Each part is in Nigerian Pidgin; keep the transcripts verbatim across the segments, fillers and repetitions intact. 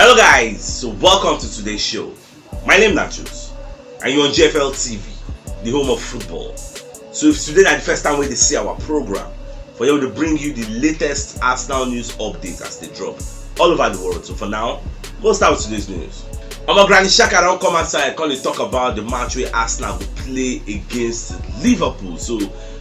Hello guys, so welcome to today's show. My name na Jules, and you're on G F L T V, the home of football. So if today na the first time wey dey see our program, for here we dey bring you the latest Arsenal news updates as they drop all over the world. So for now, we'll start with today's news. Omo, Granit Xhaka don come outside come dey talk about the match wey Arsenal go play against Liverpool. So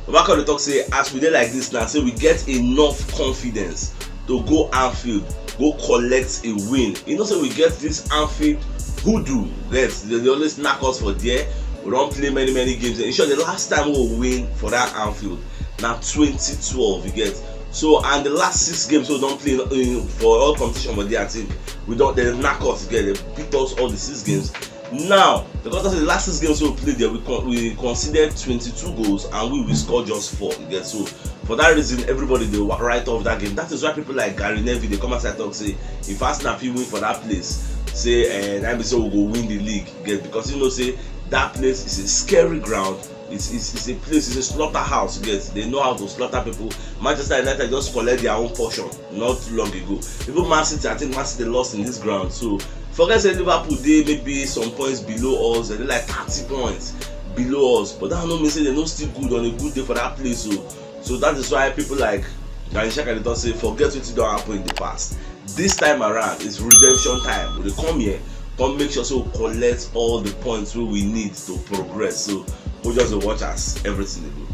Baba come dey talk say as we dey like this now, say we get enough confidence to go Anfield, go collect a win. You know say we get this Anfield hoodoo that they dey always knack us for there. We don play many many games. In short, the last time we win for that Anfield na twenty twelve, you get. So and the last six games we don play in, for all competition for there, I think we don, they knack us, you get, they beat us all the six games. Now because of the last six games we play there, we con we conceded twenty-two goals and we we score just four, you get. So for that reason, everybody dey wa- write off that game. That is why people like Gary Neville dey come outside talk say if Arsenal fit win for that place, say eh, that be say we go win the league, you get, because you know say that place is a scary ground. It's, it's, it's a place, it's a slaughterhouse, you get. They know how to slaughter people. Manchester United just collect their own portion not long ago. Even Man City, I think Man City lost in this ground. So forget say Liverpool dey maybe some points below us, they dey like thirty points below us, but that no mean say they no still good on a good day for that place. So so that is why people like Granit Xhaka dey talk say forget wetin don happen in the past. This time around is redemption time. We dey come here, come make sure say we collect all the points wey we need to progress. So we just dey watch as everything dey go.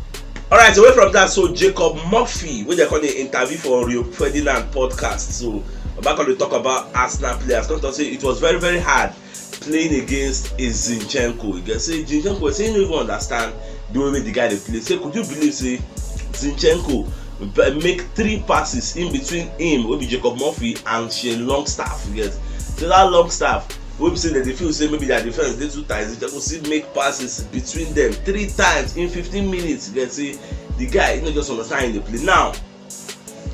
Alright, away from that, so Jacob Murphy, wey dey come dey interview for Rio Ferdinand podcast, so Baba come dey talk about Arsenal players, come talk say it was very very hard playing against a Zinchenko. You get say Zinchenko say he no even understand the way wey the guy dey play. Say could you believe say Zinchenko b- make three passes in between him wey be Jacob Murphy and Shane Longstaff? You get, so that Longstaff wey be say dem dey feel say maybe their defense dey too tight, Zinchenko still make passes between them three times in fifteen minutes. You get say the guy, you know, just understand him dey play. Now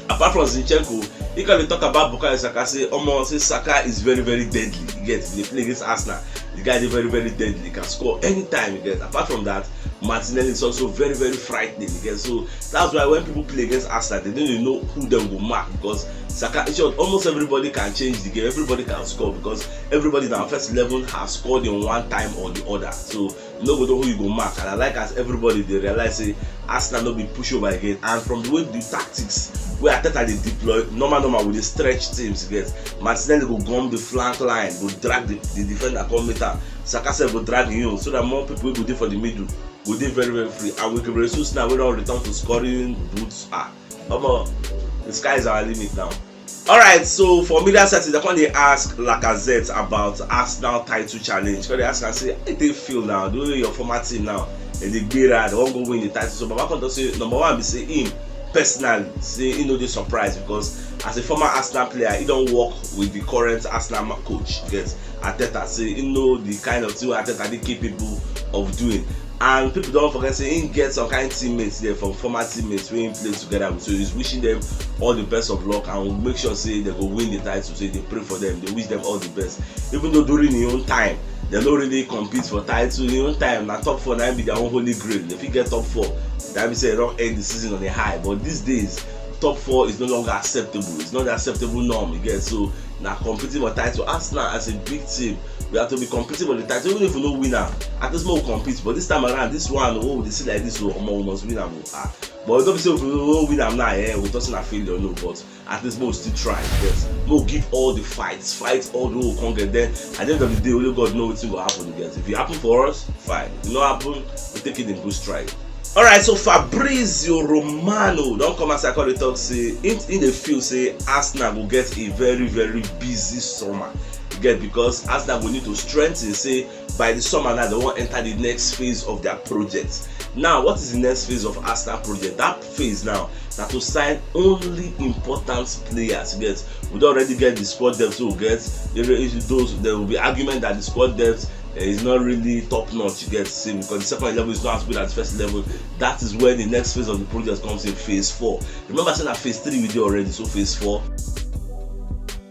apart from Zinchenko, he come dey talk about Bukayo Saka, say omo, say Saka is very very deadly. You get, he dey play against Arsenal, the guy dey very very deadly, he can score anytime, you get. Apart from that, Martinelli is also very very frightening, you get. So that's why when people play against Arsenal, they no dey know who dem go mark, because Saka, in short, almost everybody can change the game, everybody can score, because everybody na first eleven has scored in one time or the other. So you no go know who you go mark. And I like as everybody dey realize say Arsenal no be pushover again. And from the way the tactics wey Arteta dey deploy, normal normal we dey stretch teams, you get. Martinelli go gum the flank line, go drag the, the defender come meet am. Saka sef go drag him own, so that more people wey go dey for the middle go dey very very free. And with Gabriel Jesus now wey don return to scoring boots, ah, omo, the sky is our limit now. Alright, so for media settings, they come dey ask Lacazette about Arsenal title challenge. Come dey ask am say, how you take feel now? The way your former team now, and they gbera, they wan go win the title. So Baba come talk say number one be say him personally say he no dey surprised, because as a former Arsenal player, he don work with the current Arsenal ma- coach, you get, Arteta. Say he know the kind of thing wey Arteta dey capable of doing. And people don forget say he get some kind teammates there, from former teammates wey he play together with. So he's wishing them all the best of luck and will make sure say they go win the title. So they pray for them, they wish them all the best. Even though during his own time, they no really compete for title. In his own time, na top four na be their own holy grail. If you get top four, that means say they don end the season on a high. But these days, top four is no longer acceptable. It's not the acceptable norm, you get. So na competing for title. Arsenal as a big team, we have to be competing for the title. Even if we no win am, at least we compete. But this time around, this one, oh, they see like this, oh, omo, we must win am. Oh, ah. But we don't say if we no win am now, eh, we talk say na failure, no. But at least we still try. Yes, we give all the fights, fight all the whole conquer. Then at the end of the day, only God know wetin go happen. Yes, if it happen for us, fine. If it no happen, we take it in good stride. Alright, so Fabrizio Romano don come outside come dey talk say he, he dey feel say Arsenal go get a very very busy summer. You get, because Arsenal go need to strengthen, say by the summer now they wan enter the next phase of their project. Now what is the next phase of Arsenal project? That phase now na to sign only important players. You get, we don already get the squad depth wey we get. There is those, there will be argument that the squad depth eh, is not really top notch, you get, same, because the second eleven is not as good as the first eleven. That is where the next phase of the project comes in, phase four. Remember say na phase three we dey already, so phase four,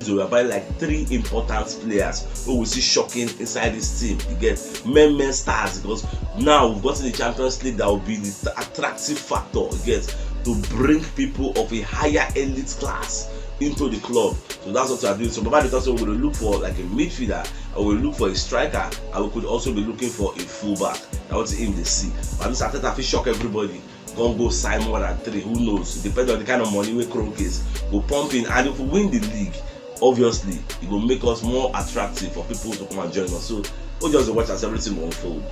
so we are buying like three important players who we see shocking inside this team. You get, men men stars, because now we've gotten the Champions League that will be the attractive factor, you get, to bring people of a higher elite class into the club. So that's what we are doing. So Baba dey talk say we go look for like a midfielder, and we look for a striker, and we could also be looking for a fullback. Na wetin him dey see. But this Arteta fit shock everybody. Come go sign more than three. Who knows? It depends on the kind of money wey Kroenke go pump in. And if we win the league, obviously, it go make us more attractive for people to come and join us. So we just dey watch as everything go unfold.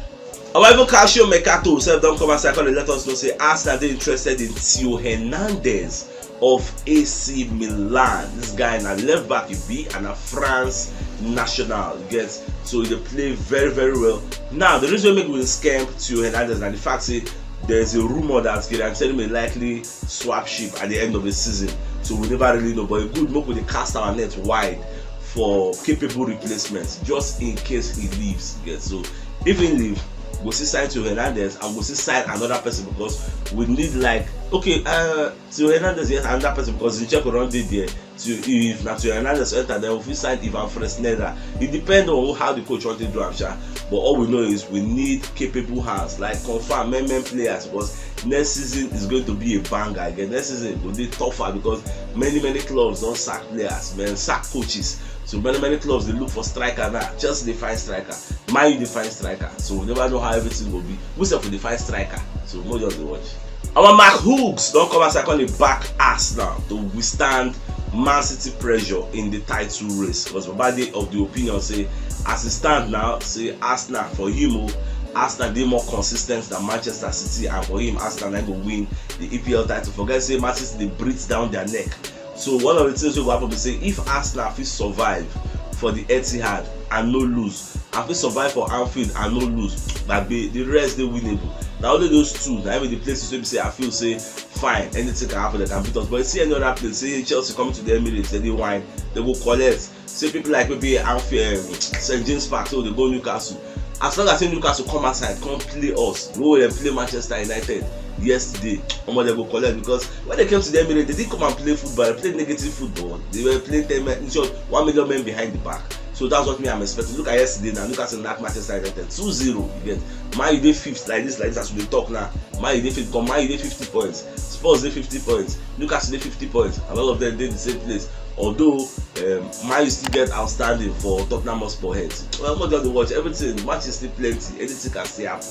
Our even Calcio Mercato sef don come outside come dey let us know say Arsenal dey interested in Theo Hernandez of A C Milan. This guy na left back e be, and na France national, you get, so e dey play very, very well. Now, the reason wey make we scam Theo Hernandez na the fact say there's a rumor that Gary Anselmi may likely swap ship at the end of the season. So we never really know, but e good make we dey cast our net wide for capable replacements just in case he leaves. You get, so if he leave, we go still sign Theo Hernandez and we go still sign another person because we need, like, okay, uh, Theo Hernandez, yes, another person because Zinchenko don dey there. So if na Theo Hernandez enter, then we fit sign Ivan Fresneda. It depends on how the coach want to do am, sha. But all we know is we need capable hands, like, confirm men men players, because next season is going to be a banger again. Next season go dey tougher because many, many clubs don sack players, man, sack coaches. So many, many clubs dey look for striker now. Chelsea dey find striker. Man U dey find striker. So we never know how everything go be. We sef we dey find striker. So we just dey watch. Our Mark Hughes don come outside come dey back Arsenal to withstand Man City pressure in the title race. Because Baba dey of the opinion say, as e stand now, say Arsenal for him o, Arsenal dey more consistent than Manchester City, and for him, Arsenal na go win the E P L title. Forget say Man City dey breathe down their neck. So one of the things wey go happen be say if Arsenal fit survive for the Etihad and no lose, and fit survive for Anfield and no lose, gbagbe, the rest dey winnable. Na only those two na im be the places wey be say I feel say fine, anything can happen, they can beat us. But you see any other place, say Chelsea coming to the Emirates, they dey wine, they go collect. Say people like maybe Anfield, um, St James Park, so they go Newcastle. As long as say Newcastle come outside, come play us, go and play Manchester United yesterday, omo, they go collect, because when they came to the Emirates, they didn't come and play football, they played negative football. They were playing ten men, in short, one million men behind the back. So that's what me I'm expecting. Look at yesterday now. Newcastle knock Manchester United two zero. You get, Man U dey fifth like this, like this as we dey talk now. Man U dey fifth, come Man U dey fifty points. Spurs dey fifty points. Newcastle dey fifty points. And all of them dey the same place. Although um, Man U still get outstanding for Tottenham Hotspur head. Well, we just dey watch everything. Match is still plenty. Anything can still happen.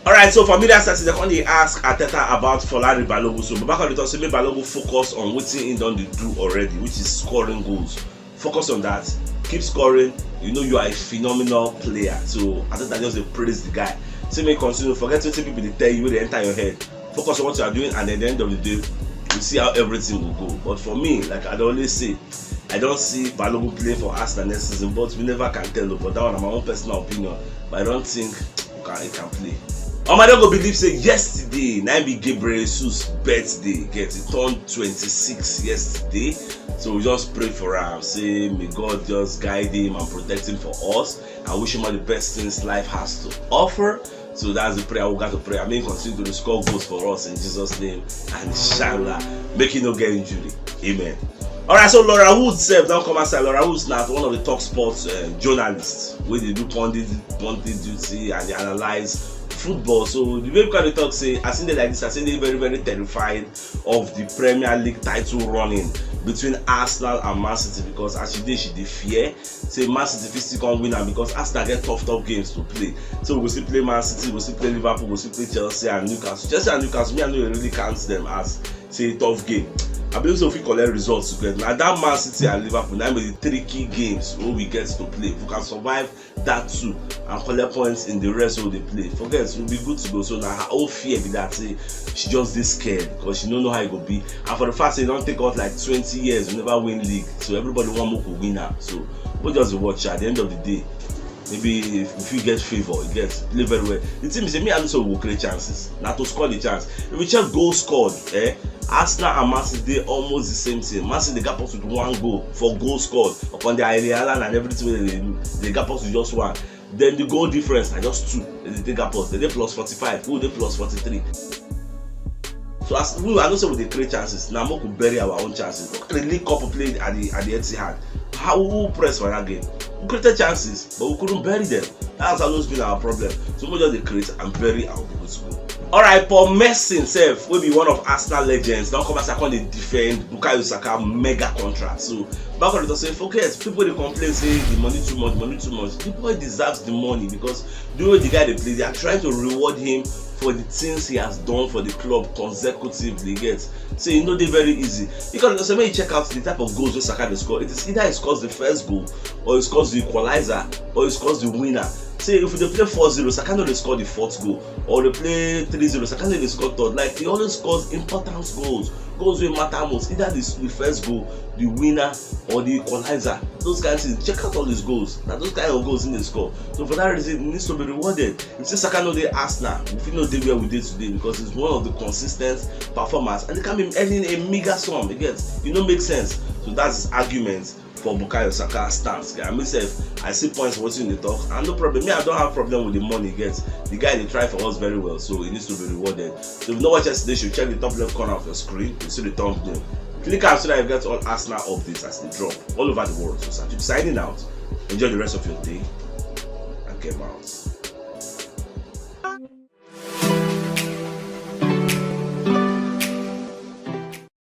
Alright, so for media side, they come dey ask Arteta about Folarin Balogun. So Baba come dey talk say make Balogun focus on wetin he don dey do already, which is scoring goals. Focus on that. Keep scoring. You know you are a phenomenal player. So Arteta just dey praise the guy. Say make continue. Forget wetin people dey tell you wey dey enter your head. Focus on what you are doing, and at the end of the day, you see how everything will go. But for me, like I dey always say, I don see Balogun play for Arsenal next season, but we never can tell o. But that one na my own personal opinion. But I don think he can, he can play. Omo, I no go believe say yesterday na im be Gabriel Jesus birthday. Get, he turned twenty-six yesterday. So we just pray for am, say may God just guide him and protect him for us. I wish him all the best things life has to offer. So that's the prayer we got to pray. I mean, continue to score goals for us in Jesus' name, and inshallah, make him no get injury. Amen. Alright, so Laura Wood sef don come outside. Laura Wood na one of the top sports uh, journalists wey dey do pundit pundit duty and dey analyse football. So the way people dey talk say, as im dey like this, as im dey very, very terrified of the Premier League title running between Arsenal and Man City, because as she dey, she dey fear say Man City fit still come win am, because Arsenal get tough, tough games to play. So we go still play Man City, we go still play Liverpool, we go still play Chelsea and Newcastle. Chelsea and Newcastle, me, I no dey really count them as say tough game. I believe say we fit collect results together. Na that Man City and Liverpool, na im be the three key games wey we get to play. If we can survive that two and collect points in the rest wey we dey play, forget, we be good to go. So na her own fear be that, say she just dey scared because she no know how e go be. And for the fact say e don take us like twenty years, we never win league. So everybody wan make we win am. So we just dey watch. At the end of the day, maybe if we fit get favour, you get, play very well. The thing be say me, I know say we go create chances. Na to score the chance. If we check goals scored, eh, Arsenal and Man City dey almost the same thing. Man City dey gap us with one goal for goals scored upon their Erling Haaland and everything wey dem dey do. Dem gap us with just one. Then the goal difference na just two. Dem dey take gap us. Dem dey plus forty-five. We dey plus forty-three. So as we, I know say we dey create chances. Na make we bury our own chances. Look at the League Cup we played at the, at the Etihad. How we press for that game? We created chances, but we couldn't bury them. That's always been our problem. So we just dey create and bury and we go to goal. Alright, Paul Merson sef, wey be one of Arsenal legends, don come outside come dey defend Bukayo Saka mega contract. So, back on the say, forget, people dey complain say the money too much, money too much. The boy deserves the money because the way the guy dey play, they are trying to reward him for the things he has done for the club consecutively. Get, so e no dey very easy. Because say make you check out the type of goals wey Saka dey score. It is either he scores the first goal, or he scores the equalizer, or he scores the winner. Say if we dey play four zero, Saka no dey score the fourth goal, or dey play three zero, Saka no dey score third. Like, he always scores important goals, goals wey matter most, either the, the first goal, the winner, or the equalizer. Those kind of things. Check out all his goals. Na those kind of goals he dey score. So for that reason, he needs to be rewarded. If say Saka no dey Arsenal, we fit no dey where we dey today, because he's one of the consistent performers, and he can be earning a mega sum. You get, e no make sense. So that's his argument for Bukayo Saka stance. Guy, I mean, sef, I see points for wetin you dey talk, and no problem. Me, I don't have problem with the money. Get, the guy dey try for us very well, so he needs to be rewarded. So if you no watch yesterday, you should check the top left corner of your screen. You see the thumbnail. Click am so that you get all Arsenal updates as they drop all over the world. So Satu signing out. Enjoy the rest of your day.